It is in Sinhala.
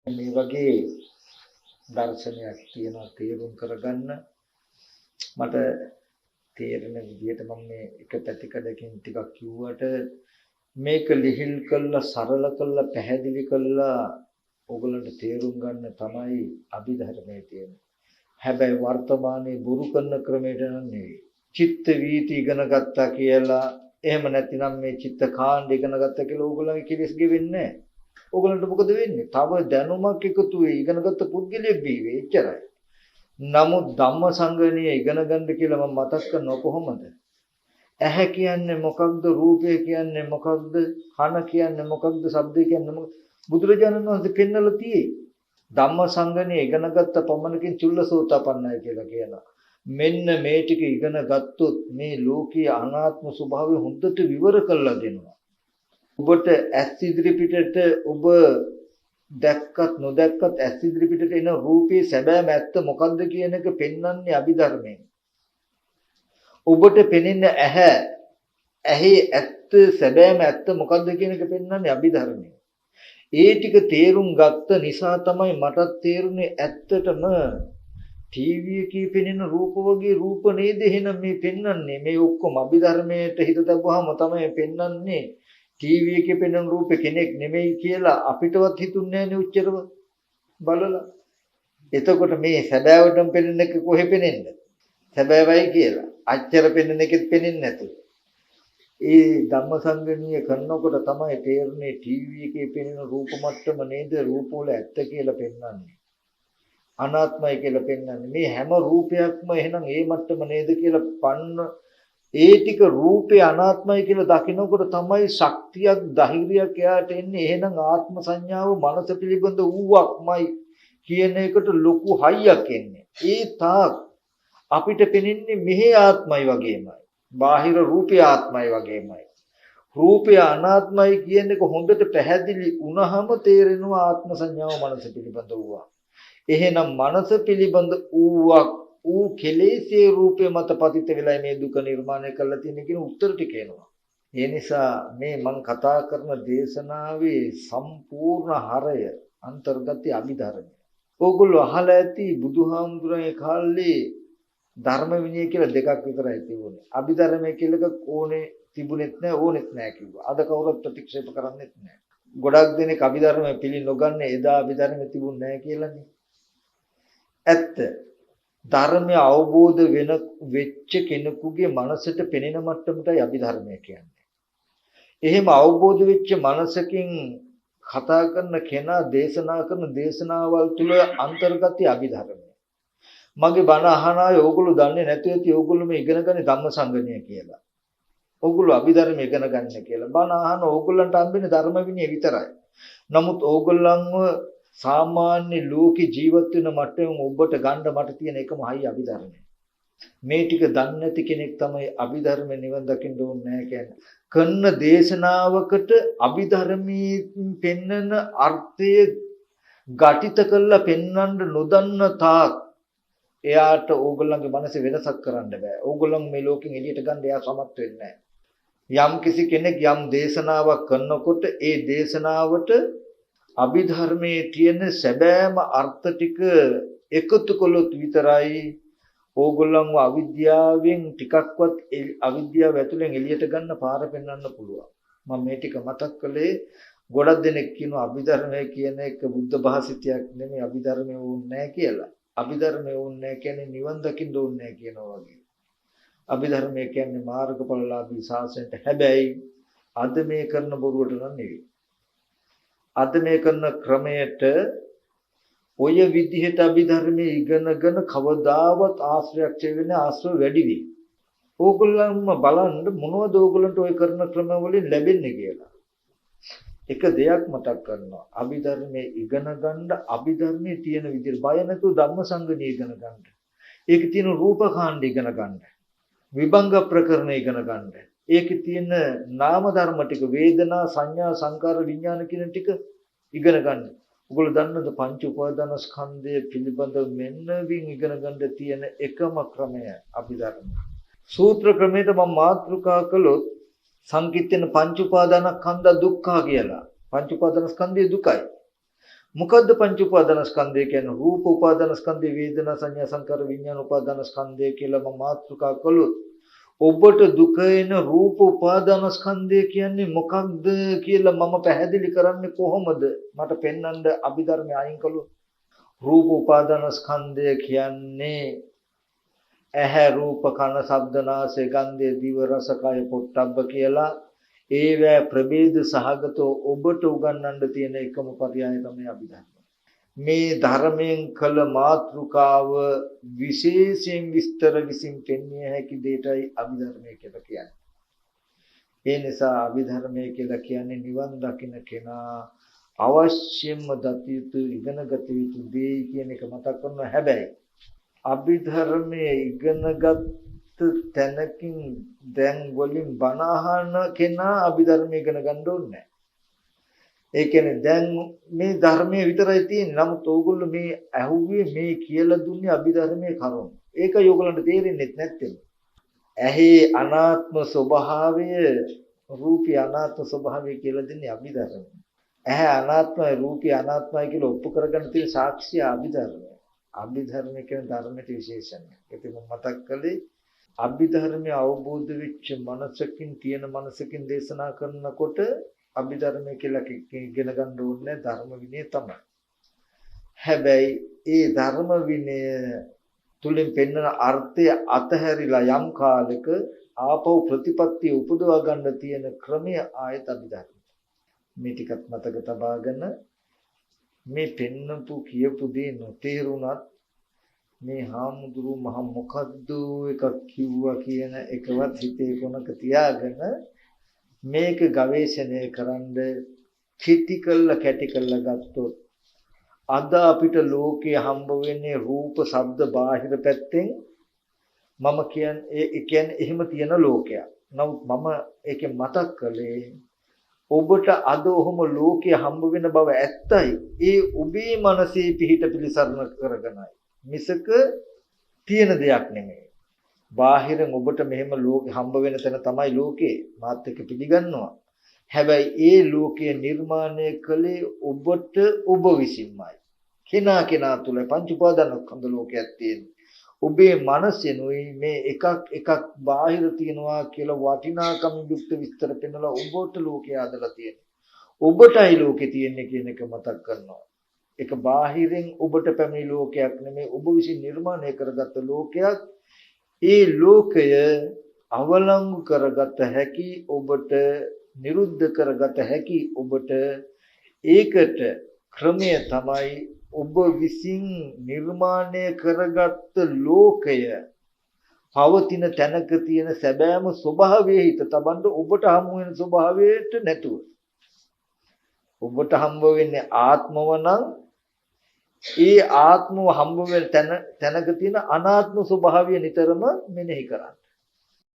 මේ වගේ දර්ශනයක් තියෙනවා තේරුම් කරගන්න. මට තේරෙන විදිහට මම මේ එක පැතිකඩකින් ටිකක් කිව්වට මේක ලිහිල් කරලා සරල කරලා පැහැදිලි කරලා ඕගොල්ලන්ට තේරුම් ගන්න තමයි අභිධර්මයේ තියෙන්නේ. හැබැයි වර්තමානයේ බොරු කරන ක්‍රමයට නම් නෙවෙයි. චිත්ත වීති ඉගෙන ගත්තා කියලා, එහෙම නැතිනම් මේ චිත්ත කාණ්ඩ ඉගෙන ගත්තා කියලා ඕගොල්ලන්ගේ කෙලෙස් ගෙවෙන්නේ නැහැ. ඕගොල්ලන්ට මොකද වෙන්නේ? තව දැනුමක් එකතු වෙයි, ඉගෙනගත්ත පුද්ගලයෙක් බිහි වෙයි, එච්චරයි. නමුත් ධම්මසංගණිය ඉගෙන ගන්න කියලා මම මතක් කරනවා කොහොමද? ඇහැ කියන්නේ මොකක්ද? රූපය කියන්නේ මොකක්ද? කන කියන්නේ මොකක්ද? ශබ්දය කියන්නේ මොකක්ද? බුදුරජාණන් වහන්සේ පෙන්නලා තියෙයි. ධම්මසංගණිය ඉගෙනගත්ත පමණකින් චුල්ලසෝතාපන්නයි කියලා කියනවා. මෙන්න මේ ටික ඉගෙන ගත්තොත් මේ ලෝකයේ අනාත්ම ස්වභාවය හොඳට විවර කරලා දෙනවා. ඔබට ඇස් ඉදිරි පිටට ඔබ දැක්කත් නොදැක්කත් ඇස් ඉදිරි පිටට එන රූපේ සැබෑම ඇත්ත මොකද්ද කියන එක පෙන්වන්නේ අභිධර්මයෙන්. ඔබට පෙනෙන ඇහැ, ඇහි ඇත්ත සැබෑම ඇත්ත මොකද්ද කියන එක පෙන්වන්නේ අභිධර්මයෙන්. ඒ ටික තේරුම් ගත්ත නිසා තමයි මටත් තේරුනේ ඇත්තටම ටීවී එකේ පෙනෙන රූප වගේ රූප නේද එහෙනම් මේ පෙන්වන්නේ. මේ ඔක්කොම අභිධර්මයට හිත තබුවාම තමයි පෙන්වන්නේ. ටීවී එකේ පෙනෙන රූපේ කෙනෙක් නෙමෙයි කියලා අපිටවත් හිතුන්නේ නෑනේ උච්චරව බලලා. එතකොට මේ සැබෑවටම පෙනෙන එක කොහෙ පෙනෙන්නද? සැබෑවයි කියලා. අච්චර පෙනෙන එකෙත් පෙනෙන්නේ නැතුව. ඒ ධම්මසංගණීය කරනකොට තමයි තේරුනේ ටීවී එකේ පෙනෙන රූප මට්ටම නේද රූප වල ඇත්ත කියලා පෙන්වන්නේ. අනාත්මයි කියලා පෙන්වන්නේ. මේ හැම රූපයක්ම එහෙනම් ඒ මට්ටම නේද කියලා පන්න ඒ ටික රූපේ අනාත්මයි කියලා දකිනකොට තමයි ශක්තියක් ධෛර්යයක් එයාට එන්නේ. එහෙනම් ආත්ම සංඥාව මනස පිළිබඳ වූවක්මයි කියන එකට ලොකු හයියක් එන්නේ. ඒ තාක් අපිට පෙනෙන්නේ මෙහි ආත්මයි වගේමයි. බාහිර රූපේ ආත්මයි වගේමයි. රූපය අනාත්මයි කියන එක හොඳට පැහැදිලි වුණාම තේරෙනවා ආත්ම සංඥාව මනස පිළිබඳ වූවා. එහෙනම් මනස පිළිබඳ වූවක් ඌ කෙලෙසේ රූපය මත පතිත වෙලා මේ දුක නිර්මාණය කරලා තියෙන කියන උත්තර ටික එනවා. ඒ නිසා මේ මං කතා කරන දේශනාවේ සම්පූර්ණ හරය අන්තර්ගතය අභිධර්මය. ඕගොල්ලෝ අහලා ඇති බුදුහාමුදුරන්ගේ කාලේ ධර්ම විනය කියලා දෙකක් විතරයි තිබුණේ. අභිධර්මය කියලා එකක් ඕනේ තිබුණෙත් නෑ ඕනෙත් නෑ කිව්වා. අද කවුරුත් ප්‍රතික්ෂේප කරන්නෙත් නෑ. ගොඩක් දෙනෙක් අභිධර්මය පිළි නොගන්නේ එදා අභිධර්මය තිබුණ නෑ කියලානේ. ඇත්ත. ධර්මය අවබෝධ වෙන වෙච්ච කෙනෙකුගේ මනසට පෙනෙන මට්ටමටයි අභිධර්මය කියන්නේ. එහෙම අවබෝධ වෙච්ච මනසකින් කතා කරන කෙනා දේශනා කරන දේශනාවල් තුල අන්තර්ගතය අභිධර්මය. මගේ බණ අහන අය ඕගොල්ලෝ දන්නේ නැතුව ඇති ඕගොල්ලෝ මේ ඉගෙන ගන්නේ ධම්මසංගණිය කියලා. ඕගොල්ලෝ අභිධර්ම ඉගෙන ගන්න කියලා. බණ අහන ඕගොල්ලන්ට හම්බෙන්නේ ධර්ම විනය විතරයි. නමුත් ඕගොල්ලන්ව සාමාන්‍ය ලෝකේ ජීවත් වෙන මට්ටමින් ඔබට ගන්න මට තියෙන එකම හයි අභිධර්මය. මේ ටික දන්නේ නැති කෙනෙක් තමයි අභිධර්ම නිවන් දකින්න ඕනේ නැහැ කියන්නේ. කරන දේශනාවකට අභිධර්මයේ පෙන්නන අර්ථය ගටිත කරලා පෙන්වන්න නොදන්න තාක් එයාට ඕගොල්ලන්ගේ මනසේ වෙනසක් කරන්න බෑ. ඕගොල්ලන් මේ ලෝකෙන් එළියට ගන්න එයා සමත් වෙන්නේ නැහැ. යම් කිසි කෙනෙක් යම් දේශනාවක් කරනකොට ඒ දේශනාවට අභිධර්මයේ තියෙන සැබෑම අර්ථ ටික එකතු කළොත් විතරයි ඕගොල්ලන්ව අවිද්‍යාවෙන් ටිකක්වත් අවිද්‍යාව ඇතුලෙන් එළියට ගන්න පාර පෙන්වන්න පුළුවන්. මම මේ ටික මතක් කළේ ගොඩක් දෙනෙක් කියනවා අභිධර්මය කියන එක බුද්ධ භාසිතයක් නෙමෙයි, අභිධර්මය ඕනේ නැහැ කියලා. අභිධර්මය ඕනේ නැහැ කියන්නේ නිවන් දකින්න ඕනේ නැහැ කියනවා වගේ. අභිධර්මය කියන්නේ මාර්ගඵලලාභී ශාසනයට. හැබැයි අද මේ කරන බොරුවට නම් නෙවෙයි. අද මේ කරන ක්‍රමයට ඔය විදිහට අභිධර්මයේ ඉගෙනගෙන කවදාවත් ආශ්‍රයක් වෙන්නේ ආශ්‍රව වැඩි වෙයි. ඕගොල්ලන්ම බලන්න මොනවද ඕගොල්ලන්ට ඔය කරන ක්‍රම වලින් ලැබෙන්නේ කියලා. එක දෙයක් මතක් කරනවා. අභිධර්මයේ ඉගෙන ගන්න අභිධර්මයේ තියෙන විදිහට බය නැතුව ධම්මසංගණිය ඉගෙන ගන්න. ඒකේ තියෙන රූපකාණ්ඩ ඉගෙන ගන්න. විභංග ප්‍රකරණ ඉගෙන ගන්න. ඒකේ තියෙන නාම ධර්ම ටික වේදනා සංඥා සංකාර විඥාන කියන ටික ඉගෙන ගන්න. ඔයගොල්ලෝ දන්නවද පංච උපාදානස්කන්ධය පිළිබඳව මෙන්නවින් ඉගෙන ගන්න තියෙන එකම ක්‍රමය අභිධර්ම. සූත්‍ර ක්‍රමයට මම මාතෘකා කළොත් සංකිට්ඨන පංච උපාදානස්කන්ධ දුක්ඛ කියලා. පංච උපාදානස්කන්ධය දුකයි. මොකද්ද පංච උපාදානස්කන්ධය කියන්නේ? රූප උපාදානස්කන්ධය, වේදනා, සංඥා, සංකාර, විඥාන උපාදානස්කන්ධය කියලා මම මාතෘකා කළොත් ඔබට දුක එන රූප උපාදානස්කන්ධය කියන්නේ මොකක්ද කියලා මම පැහැදිලි කරන්නේ කොහොමද? මට පෙන්වන්න අභිධර්මය අයින් කළොත්. රූප උපාදානස්කන්ධය කියන්නේ ඇහැ, රූප, කන, ශබ්ද, නාසය, ගන්ධය, දිව, රස, කය, පොට්ටබ්බ කියලා ඒවැ ප්‍රභේද සහගතව ඔබට උගන්වන්න තියෙන එකම පర్యాయ තමයි අභිධර්ම. මේ ධර්මයෙන් කළ මාතෘකාව විශේෂයෙන් විස්තර විසින් පෙන්විය හැකි දෙයටයි අභිධර්මය කියලා කියන්නේ. ඒ නිසා අභිධර්මය කියලා කියන්නේ නිවන් දකින කෙනා අවශ්‍යම දත යුතු, ඉගෙනගත යුතු දේ කියන එක මතක් කරනවා. හැබැයි අභිධර්මයේ ඉගෙනගත් තැනකින් දැන් වලින් බණ අහන කෙනා අභිධර්මය ඉගෙන ගන්න ඕනේ නැහැ. ඒ කියන්නේ දැන් මේ ධර්මයේ විතරයි තියෙන්නේ. නමුත් ඕගොල්ලෝ මේ ඇහුවේ, මේ කියලා දුන්නේ අභිධර්මයේ කරුණ. ඒකයි ඕගොල්ලන්ට තේරෙන්නේ නැත්තේ. ඇහි අනාත්ම ස්වභාවය, රූපී අනාත්ම ස්වභාවය කියලා දෙන්නේ අභිධර්මය. ඇහැ අනාත්මයි, රූපී අනාත්මයි කියලා ඔප්පු කරගන්න තියෙන සාක්ෂිය අභිධර්මය. අභිධර්මය කියන ධර්මයට විශේෂණයක්. ඉතින් මම මතක් කළේ අභිධර්මය අවබෝධ වෙච්ච මනසකින්, තියෙන මනසකින් දේශනා කරනකොට අභිධර්මය කියලා ඉගෙන ගන්න ඕනේ ධර්ම විනය තමයි. හැබැයි ඒ ධර්ම විනය තුලින් පෙන්වන අර්ථය අතහැරිලා යම් කාලෙක ආපහු ප්‍රතිපත්තිය උපදවා ගන්න තියෙන ක්‍රමය ආයත අභිධර්ම. මේ ටිකත් මතක තබාගෙන මේ පෙන්නපු කියපු දේ නොතේරුණත් මේ හාමුදුරුවෝ මහ මොකද්ද එකක් කිව්වා කියන එකවත් හිතේ කොනක තියාගෙන මේක ගවේෂණය කරන්න කෙටි කළා කැටි කළා ගත්තොත් අද අපිට ලෝකයේ හම්බ වෙන්නේ රූප, ශබ්ද, බාහිර පැත්තෙන්. මම කියන්නේ ඒ කියන්නේ එහෙම තියෙන ලෝකයක්. නමුත් මම ඒකෙන් මතක් කළේ ඔබට අද ඔහොම ලෝකයේ හම්බ වෙන බව ඇත්තයි. ඒ ඔබේ මනසේ පිහිට පිළිසරණ කරගෙනයි. මිසක තියෙන දෙයක් නෙමෙයි. බාහිරෙන් ඔබට මෙහෙම ලෝකෙ හම්බ වෙන තැන තමයි ලෝකේ. මාත් එක්ක පිළිගන්නවා. හැබැයි ඒ ලෝකය නිර්මාණය කළේ ඔබට ඔබ විසින්මයි. කෙනා කෙනා තුළ පංච උපාදානස්කන්ධ ලෝකයක් තියෙනවා. ඔබේ මනසෙනුයි මේ එකක් එකක් බාහිර තියෙනවා කියලා වටිනාකමින් යුක්ත විස්තර පෙන්නලා ඔබට ලෝකය හදලා තියෙනවා. ඔබටයි ලෝකේ තියෙන්නේ කියන එක මතක් කරනවා. ඒක බාහිරින් ඔබට පැමිණි ලෝකයක් නෙමෙයි, ඔබ විසින් නිර්මාණය කරගත්ත ලෝකයක්. ඒ ලෝකය අවලංගු කරගත හැකි ඔබට, නිරුද්ධ කරගත හැකි ඔබට. ඒකට ක්‍රමය තමයි ඔබ විසින් නිර්මාණය කරගත්ත ලෝකය පවතින තැනක තියෙන සැබෑම ස්වභාවයේ හිත තබන්න, ඔබට හමු වෙන ස්වභාවයට නැතුව. ඔබට හම්බ වෙන්නේ ආත්මව නම් ඒ ආත්මව හම්බ වෙන තැනක තියෙන අනාත්ම ස්වභාවය නිතරම මෙනෙහි කරන්න.